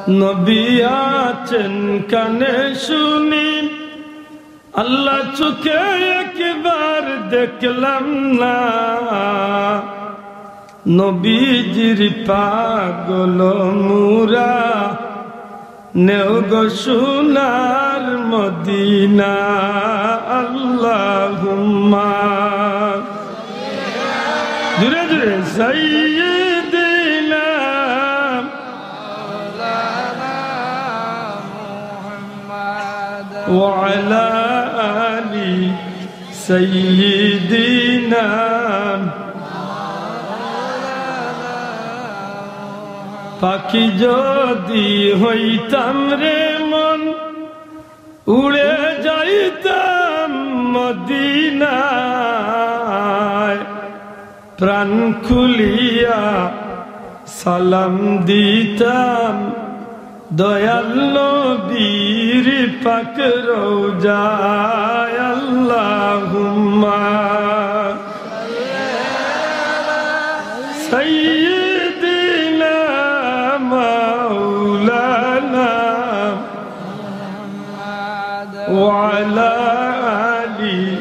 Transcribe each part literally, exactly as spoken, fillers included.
নবী আছেন কানে শুনি, আল্লাহ চোখে একবার দেখলাম না। নবীজির পাগল মুরা, নেও গো সোনার মদিনা। আল্লাহুম্মা, জোরে জোরে, সাইয়্যিদিনা ওয়া আলা আলি সাইয়্যিদিনা। পাখি যদি হইতাম রে মন, উড়ে যাইতাম মদিনায়, প্রাণ খুলিয়া সালাম দিতাম দয়াল নবীর পাক রওজায়। আল্লাহুম্মা সাইয়্যিদিনা মাওলানা ওয়া আলা আলি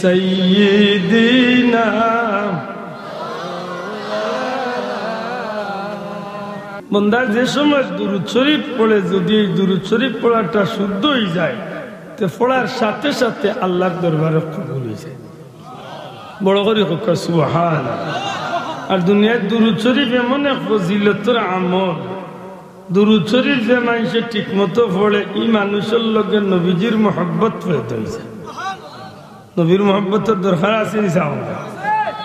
সাইয়্যিদিনা। বন্দা যে সময় দুরূদ শরীফ পড়ে, যদি এই দুরূদ শরীফ পড়াটা শুদ্ধ অই যায়, তে পড়ার সাথে সাথে আল্লাহর দরবারে কবুল অই যায়। বড় করি কউক্কা সুবহান। আর দুনিয়ার দুরূদ শরীফ এমন এক ফজিলতর আমল, দুরূদ শরীফ যে মানষে ঠিকমতো পড়ে, ই মানুষর লগে নবীজির মহব্বত পয়দা অই যায়। নবীর মহব্বতর দরকার আছে নি? চাও,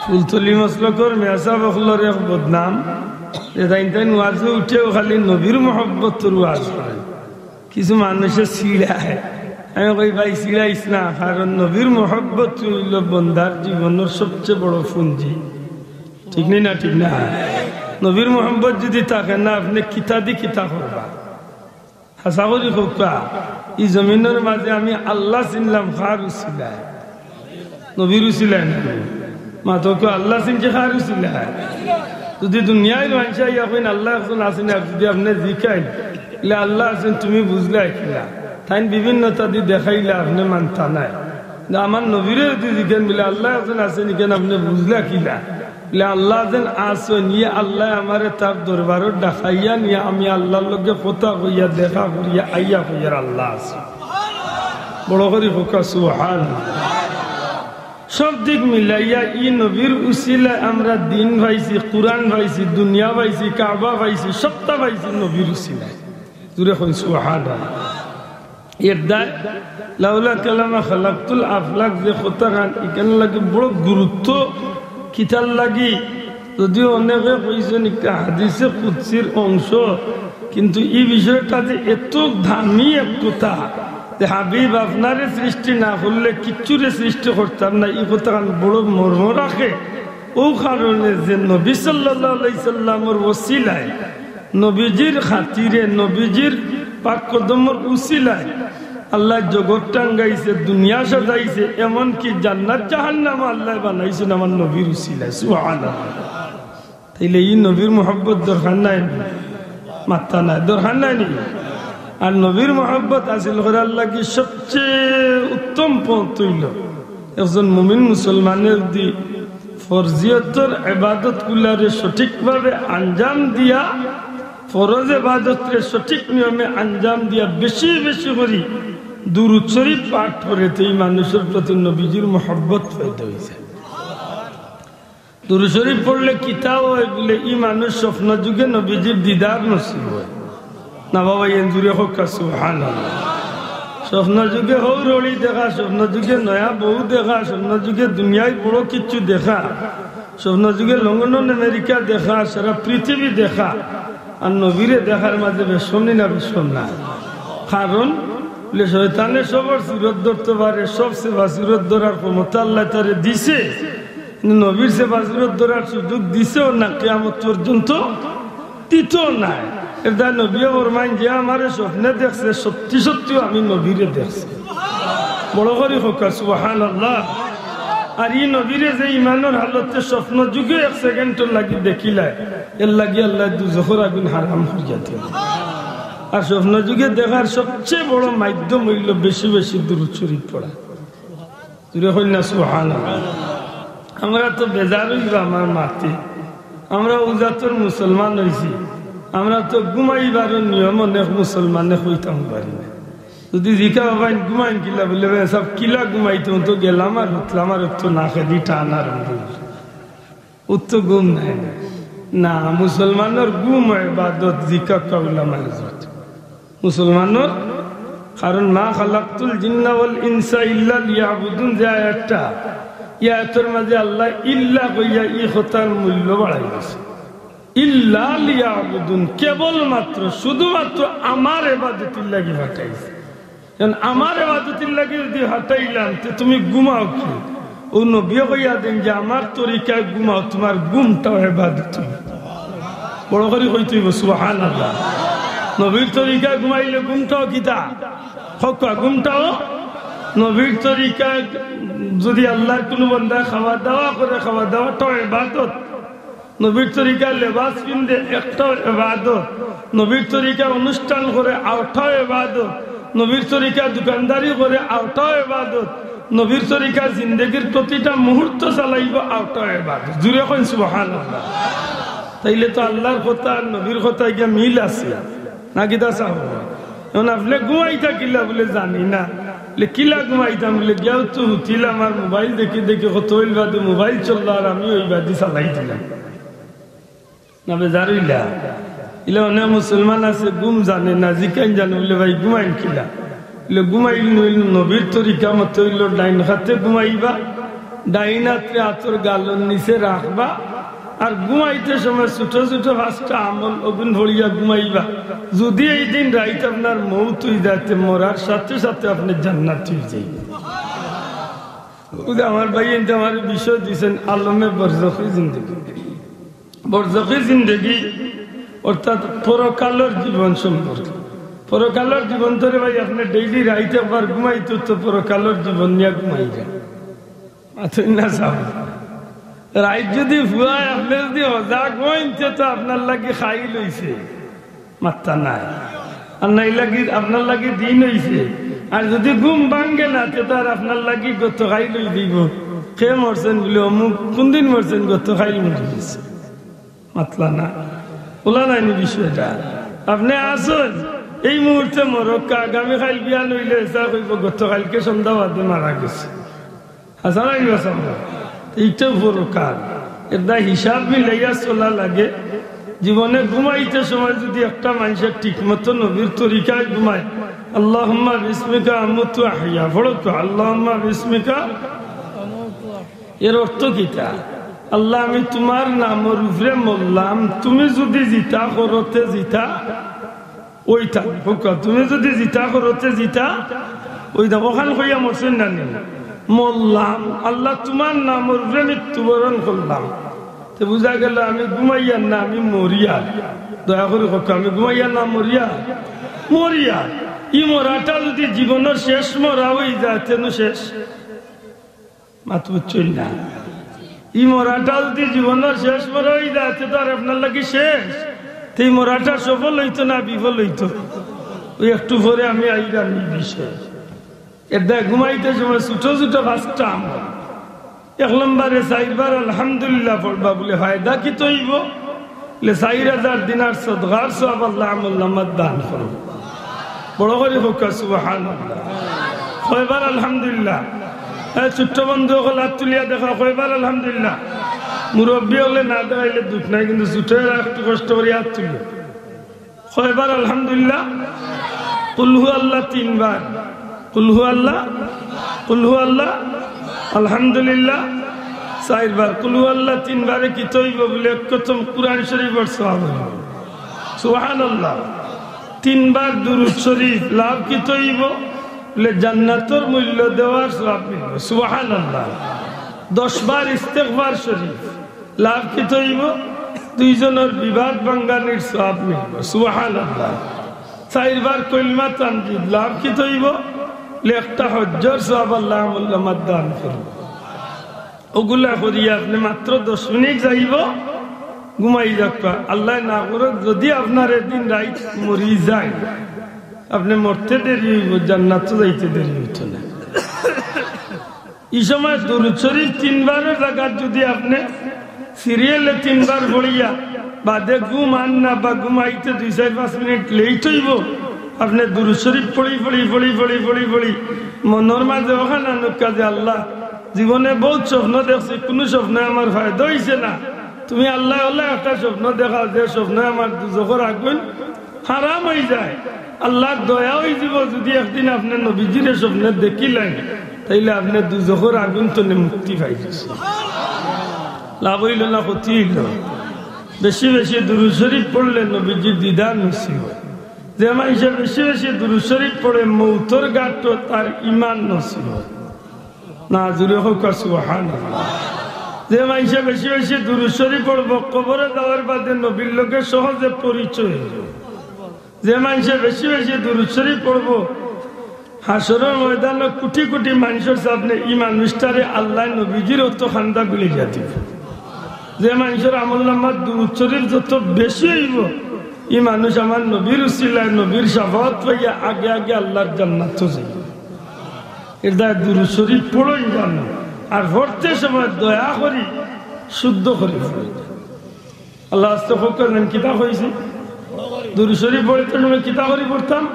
ফুলতলি মসলকর মেসাব অকলর এক বদনাম, যে তাইন তাইন ওয়াজো উঠেও খালি নবীর মহব্বতর ওয়াজ করে। কিছু মানষে চিড়ায়, আমি কই, "ভাই, চিড়াইস না, কারণ নবীর মহব্বত অইলো বন্দার জীবনর সবচেয়ে বড় পুঞ্জি।" ঠিক নি না? ঠিক না? নবীর মহব্বত যদি থাকে না, আপনে কিতা দি কিতা করবা? হাছা করি কউক্কা, ই জমিনর মাঝে আমি আল্লাহ চিনলাম কার উছিলায়? নবীর উছিলায় না? মাতো কউক্কা, আল্লাহ চিনছি কার উছিলায়? যদি দুনিয়ার মানষে আইয়া কইন আল্লাহ একজন আছেন, আর যদি আপনে জিকাইন, বলে, "আল্লাহ আছেন, তুমি বুঝলায় কিলা?" তাইন বিভিন্নতা দি দেখাইলা, আপনে মানতা নায়। কিন্তু আমার নবীরে যদি জিকাইন, বলে, "আল্লাহ একজন আছেন, ইখান আপনে বুঝলা কিলা?" বলে, "আল্লাহ যেন আছেন, ইয়ে আল্লাহ আমারে তার দরবারো ডাকাইয়া নিয়া আমি আল্লাহর লগে কথা কইয়া, দেখা করিয়া, আইয়া কইয়ার আল্লাহ আছে।" বড় করি কউক্কা সুবহান। সব দিক মিলাইয়া ই নবীর উছিলায় আমরা দিন পাইছি, কুরআন পাইছি, দুনিয়া পাইছি, কাবা পাইছি, সবটা পাইছি নবীর উছিলায়। জোরে কইন সুবহানাল্লাহ। এর দায় লাউলা কালামা খালাকতুল আফলাক যে কথাখান, ইখান লাগি বড় গুরুত্ব। কিতার লাগি? যদিও অনেকে কইছেন একটা হাদিসে কুদসির অংশ, কিন্তু ই বিষয়টা যে এত দামি এক কথা, যে হাবিব আপনারে সৃষ্টি না করলে কিচ্ছুরে সৃষ্টি করতাম না, ই কথাখান বড় মর্ম রাখে। অউ কারণে যে নবী সাল্লাল্লাহু আলাইহি সাল্লামর উছিলায়, নবীজির খাতিরে, নবীজির পাক কদমর উছিলায় আল্লায় জগৎ টাঙ্গাইছে, দুনিয়া সাজাইছে, এমনকি জান্নাত জাহান্নাম আল্লায় বানাইছেন আমার নবীর উছিলায়। সুবহানাল্লাহ। তাইলে ই নবীর মহব্বত দরকার নাই নি? মাত্তা নাই, দরকার নাই নি? আর নবীর মহব্বত হাসিল করার লাগি সবচেয়ে উত্তম পথ অইলো একজন মুমিন মুসলমানে যদি ফরজিয়তর ইবাদতগুলারে সঠিকভাবে আঞ্জাম দিয়া, ফরজ ইবাদতরে সঠিক নিয়মে আঞ্জাম দিয়া বেশি বেশি করি দুরূদ শরীফ পাঠ করে, তে ই মানুষর প্রতি নবীজির মহব্বত পয়দা অই যায়। দুরূদ শরীফ পড়লে কিতা অয়? বলে, ই মানুষ স্বপ্ন যুগে নবীজির দিদার নসিব অয়। না বাবা, এন জুরে কউক্কা সুবহানাল্লাহ। স্বপ্ন যুগে হউ রড়ি দেখা, স্বপ্ন যুগে নয়া বউ দেখা, স্বপ্ন যুগে দুনিয়ার বড় কিচ্ছু দেখা, স্বপ্ন যুগে লন্ডন আমেরিকা দেখা, সারা পৃথিবী দেখা, আর নবীরে দেখার মাঝে বেশকম নি না বেশকম না? কারণ বলে, শয়তানে সবর সুরত ধরতে পারে, সব সেবা সুরত ধরার ক্ষমতা আল্লায় তারে দিছে, কিন্তু নবীর সেবা সুরত ধরার সুযোগ দিছেও না, কিয়ামত পর্যন্ত দিতও নায়। এর দায় নবীয়ে ফরমাইন, যে আমারে স্বপ্নে দেখছে, সত্যি সত্যিও আমি নবীরে দেখছি। বড় করি কউক্কা সুবহানাল্লাহ। আর ই নবীরে যে ইমানর হালতে স্বপ্ন যুগে এক সেকেন্ডর লাগি দেখিলায়, এর লাগি আল্লায় দুজখর আগুন হারাম করিয়া দিলা। আর স্বপ্ন যুগে দেখার সবচেয়ে বড় মাধ্যম অইলো বেশি বেশি দুরূদ শরীফ পড়া। জোরে কইন না সুবহানাল্লাহ। আমরা তো বেজার অইবা আমার মাতে, আমরা অউ জাতর মুসলমান অইছি, আমরা তো ঘুমাইবার নিয়ম অনেক মুসলমানে কইতাম পারি না। যদি জিকা, "বাবা, ঘুমাইন কিলা?" বুলে, "ভাই সাব, কিলা ঘুমাইতাম, তো গেলাম আর উঠলাম আর তো না খেদি টান আরম্ভ অইলো।" উত্তর ঘুম নাই না। না, মুসলমানর ঘুম ইবাদত, জিকা কাউলা মারজত। মুসলমানর, কারণ "মা খালাকতুল জিন্না ওয়াল ইনসা ইল্লা লিয়াবুদুন" যে আয়াতটা, ই আয়াতর মাঝে আল্লায় ইল্লা কইয়া ই কথার মূল্য বাড়াই দিছে। "ইল্লা লিয়াবুদুন", কেবলমাত্র, শুধুমাত্র আমার ইবাদতির লাগি পাঠাইছে। কারণ আমার ইবাদতির লাগি যদি পাঠাইলাম, তে তুমি ঘুমাও কি? অউ নবীয়ে কইয়া দেন যে, "আমার তরিকায় ঘুমাও, তুমার ঘুমটাও ইবাদত।" বড় করি কইতে অইবো, সুবহানাল্লাহ। নবীর তরিকায় ঘুমাইলে ঘুমটাও কিতা? কউক্কা, ঘুমটাও। নবীর তরিকায় যদি আল্লাহর কুনু বান্দা খাওয়া দাওয়া করে, খাওয়া দাওয়াটাও ইবাদত। নবীর তরিকা লেবাস পিন্দে, একটাও ইবাদত। নবীর তরিকা অনুষ্ঠান করে, অউটাও ইবাদত। নবীর তরিকা দোকানদারি করে, অউটাও ইবাদত। নবীর তরিকা জিন্দেগির প্রতিটা মুহূর্ত চালাইবো, অউটাও ইবাদত। জোরে কইন সুবহানাল্লাহ। তাইলে তো আল্লাহর কথা আর নবীর কথা গিয়া মিল আছে, না কিতা সাব? এখন আপনে ঘুমাইতা কিলা বুলে জানি না, বুলে কিলা ঘুমাইতাম, বুলে গিয়াউ তো হুতিলাম আর মোবাইল দেখি দেখি কত অইল বাদে মোবাইল চললো আর আমি অউ বাদি চালাই দিলাম। না বেজার অইলা? ইলা অনেক মুসলমান আছে ঘুম জানে না, জিকাইন জানে, বুলে, "ভাই ঘুমাইন কিলা?" বুলে, "ঘুমাইল নইল নবীর তরিকা মতে অইলো ডাইন হাতে ঘুমাইবা, ডাইন হাতরে আতর গালর নিচে রাখবা, আর ঘুমাইতে সময় ছোট ছোট পাঁচটা আমল অগুন পড়িয়া ঘুমাইবা। যদি এই দিন রাইত আপনার মউত অই যায়, তে মরার সাথে সাথে আপনে জান্নাতি অই যাইবা।" অউ যে আমার ভাইয়াইন্তে আমারে বিষয় দিছইন, আলমে বরজখি জিন্দেগি। বরজখি জিন্দেগি অর্থাৎ পরকালর জীবন সম্পর্কে। পরকালর জীবন তো রে ভাই, আপনে ডেইলি রাইত একবার ঘুমাইতো তো পরকালর জীবন নিয়া ঘুমাইরা। মাতইন না সাব। রাইত যদি ফুয়ায় আপনে যদি হজাগ অইন, তে তো আপনার লাগি খাইল অইছে, মাত্তা নাই। আর নাই লাগি, আপনার লাগি দিন অইছে। আর যদি ঘুম ভাঙ্গে না, তে তো আর আপনার লাগি গত খাইল অই দিবো। কে মরছইন বুলে অমুক, কুনদিন মরছইন? গত খাইল মরি গেছে। মাতলা না, অলা নায়নি বিষয়টা। আপনে আছইন, এই মুহূর্তে মরউক্কা, আগামী খাইল বিয়ান অইলে এসা কইবো, "গত খাইলকে সন্ধ্যা বাদে মারা গেছে।" হাছা নায়নি বা? ইটা পরকাল। এরদায় হিসাব মিলাইয়া চলা লাগে। জীবনে ঘুমাইতে সময় যদি একটা মানষে ঠিক মতো নবীর তরিকায় ঘুমায়, "আল্লাহুম্মা বিসমিকা আমুতু আহইয়া", পড়উক্কা, "আল্লাহুম্মা বিসমিকা।" এর অর্থ কিতা? "আল্লাহ, আমি তুমার নামর উপরে মরলাম, তুমি যদি যেতা করো তে যেতা অইতা, কউক্কা, তুমি যদি যেতা করো তে যেতা অইতা।" অখান কইয়া মরছইন না নি? "মরলাম, আল্লাহ তুমার নামর উপরে মৃত্যুবরণ করলাম।" তে বুঝা গেল আমি ঘুমাইয়ার না, আমি মরিয়ার। দয়া করি কউক্কা, আমি ঘুমাইয়ার না মরিয়ার? মরিয়ার। ই মরাটা যদি জীবনর শেষ মরা অই যায়, তে নু শেষ। মাত বুঝছইন না? ই মরাটা যদি জীবনর শেষ মরা অই যায়, তে তো আর আপনার লাগি শেষ। তে ই মরাটা সফল অইতো না বিফল অইতো? অউ একটু পরে আমি আইরাম ই বিষয়ে। এরদায় ঘুমাইতে সময় ছোট ছোট পাঁচটা আমল। এক নম্বরে চাইরবার আলহামদুলিল্লাহ পড়বা, বুলে, "ফায়দা কিতা অইবো?" বুলে, "চাইর হাজার দিনার সদকার সওয়াব আল্লায় আমলনামাত দান করবো।" বড় করি কউক্কা সুবহানাল্লাহ। কয়বার আলহামদুলিল্লাহ? এ, ছোট্ট বন্ধু অকল আত তুলিয়া দেখাও, কয়বার আলহামদুলিল্লাহ? মুরব্বি অকলে না দেখাইলে দুখ নাই, কিন্তু ছোটরা একটু কষ্ট করি আত তুলিয়া। কয়বার আলহামদুলিল্লাহ? কুল হু আল্লাহ তিনবার, কুল হু আল্লাহ, কুল হু আল্লাহ, আলহামদুলিল্লাহ চাইরবার। কুল হু আল্লাহ তিনবারে কিতা অইবো বুলে, এক খতম কুরআন শরীফর সওয়াব অইবো। সুবহানাল্লাহ। তিনবার দুরূদ শরীফ, লাভ কিতা অইবো বুলে, জান্নাতর মূল্য দেওয়ার সওয়াব মিলবো। সুবহানাল্লাহ। দশবার ইস্তেগফার শরীফ, লাভ কিতা অইবো? দুইজনর বিবাদ ভাঙ্গানির সওয়াব মিলবো। সুবহানাল্লাহ। চাইরবার কলমা তামজিদ, লাভ কিতা অইবো? বুলে, একটা হজ্জর সওয়াব আল্লায় আমলনামাত দান করবো। অগুলা করিয়া আপনে মাত্র দশ মিনিট যাইবো, ঘুমাই যাউক্কা। আল্লায় না করউক, যুদি আপনার একদিন রাইত মরি যায়, আপনে মরতে দেরি অইবো, জান্নাতো যাইতে দেরি অইতো না। ই সময় দুরুদ শরিফ তিনবারর জাগাত যুদি আপনে সিরিয়ালে তিনবার পড়িয়া বাদে ঘুম আর না বা ঘুম আইতে দুই চাইর পাঁচ মিনিট লেইট অইবো, আপনে দুরুদ শরিফ পড়ি, পড়ি, পড়ি, পড়ি, পড়ি, পড়ি, মনর মাজে অখান আনউক্কা যে, "আল্লাহ, জীবনে বউত স্বপ্ন দেখছি, কুনু স্বপ্নে আমার ফায়দা অইছে না। তুমি আল্লাহ অলা একটা স্বপ্ন দেখাও, যে স্বপ্নে আমার দুজখর আগুন হারাম অইযায়।" আল্লার দয়া অইযিবো, যুদি একদিন আপনে নবীজিরে স্বপ্নে দেখিলাইন, তাইলে আপনে দুজখর আগুন তনে মুক্তি পাইযিবা। লাভ অইলো না ক্ষতি অইলো? বেশি বেশি দুরুদ শরিফ পড়লে নবীজির দিদার নসিব অয়। যে মানষে বেশি বেশি দুরুদ শরিফ পড়ে, মউতর ঘাটো তার ইমান নসিব অয়। না, জুরে কউক্কা সুবহানাল্লাহ। যে মানষে বেশি বেশি দুরুদ শরিফ পড়বো, কবরে যাওয়ার বাদে নবীর লগে সহজে পরিচয় অইবো। যে মানষে বেশি বেশি দুরুদ শরিফ পড়বো, হাশরর ময়দানো কুটি কুটি মানষর সামনে ই মানুষটারে আল্লায় নবীজির অতো কান্দা বিলি দিয়া দিবো। যে মানষর আমলনামাত দুরুদ শরিফ যতো বেশি অইবো, ই মানুষ আমার নবীর উসিলায় নবীর শাফাআত পাইয়া আগে আগে আল্লার জান্নাতো যাইবো। এরদায় দুরুদ শরিফ পড়ইন জানো, আর পড়তে সময় দয়া করি শুদ্ধ করি পড়ইন। আল্লাহ আস্তে কউক্কা, কিতা কইছি? দুরুদ শরিফ পড়তে সময় কিতা করি পড়তাম?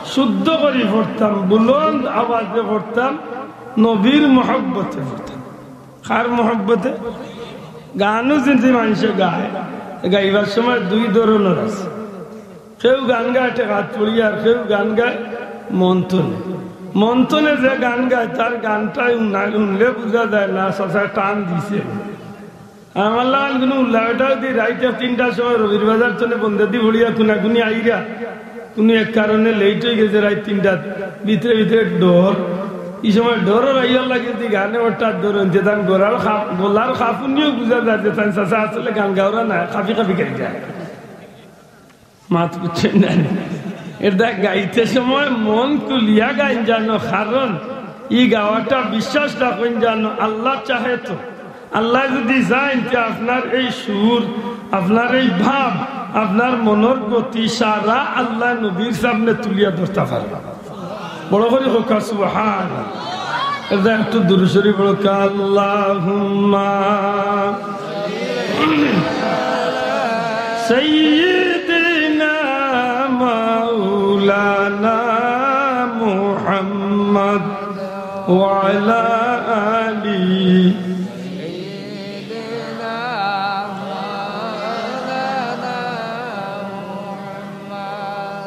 শুদ্ধ করি পড়তাম, বুলন্দ আওয়াজে পড়তাম, নবীর মহব্বতে পড়তাম। কার মহব্বতে? গানও যুদি মানষে গায়, গাইবার সময় দুই ধরনর আছে। কেউ গান গায় ঠেকাত পড়িয়া, আর কেউ গান গায় মন তনে। মন তনে যে গান গায়, তার গানটাই হুনায়, হুনলে বুঝা যায় না চাচায় টান দিছে। আর আমার লাখান কুনু উল্লা বেটা যুদি রাইত তিনটার সময় রবির বাজার তনে বন্দেদি পড়িয়া কুনাকুনি আইরা, কুনু এক কারণে লেইট অইগেছে রাইত তিনটাত, ভিতরে ভিতরে ডর, ই সময় ডরর আইয়ার লাগি যুদি গানে অটাত ডর অইন, তে তান গলার কাপ-, গলার কাপুনিও বুঝা যায় যে তান চাচা আসলে গান গাওরা না, কাপি কাপি গাইরা। মাত বুঝছইন না নি? এরদায় গাইতে সময় মন খুলিয়া গাইন জানো, কারণ ই গাওয়াটা বিশ্বাস রাখইন জানো, আল্লাহ চাহে তো। আল্লায় যুদি চাইন তে আপনার এই সুর, আপনার এই ভাব, আপনার মনর গতি সারা আল্লায় নবীর সামনে তুলিয়া ধরতা পারবা। বড় করি কউক্কা সুবহান। এরদায় একটু দুরুদ শরিফ পড়ো, আল্লাহুম্মা সাইয়্যিদিনা মাওলানা মুহাম্মদ ওয়া আলা আলি।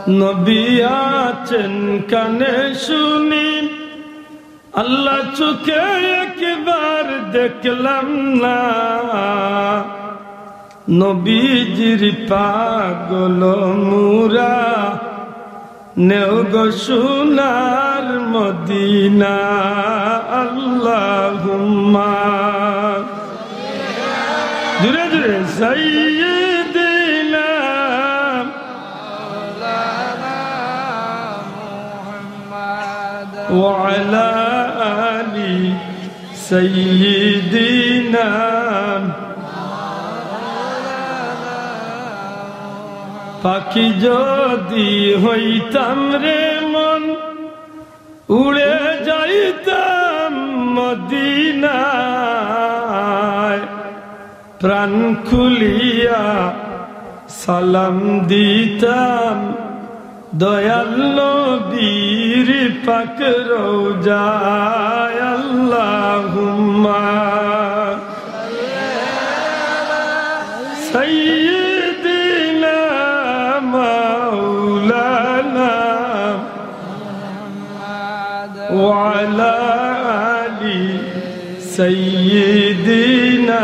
নবী আছেন কানে শুনি, আল্লাহ চোখে একবার দেখলাম না। নবীজির পাগল মুরা, নেও গো সোনার মদিনা। আল্লাহুম্মা, জুরে জুরে, সাইয়্যিদিনা ওয়া আলা আলি সাইয়্যিদিনা। পাখি যদি হইতাম রে মন, উড়ে যাইতাম মদিনায়। প্রাণ খুলিয়া সালাম দিতাম দয়াল নবীর পাক রওজায়। আল্লাহুম্মা সাইয়্যিদিনা মাওলানা ওয়া আলা আলি সাইয়্যিদিনা।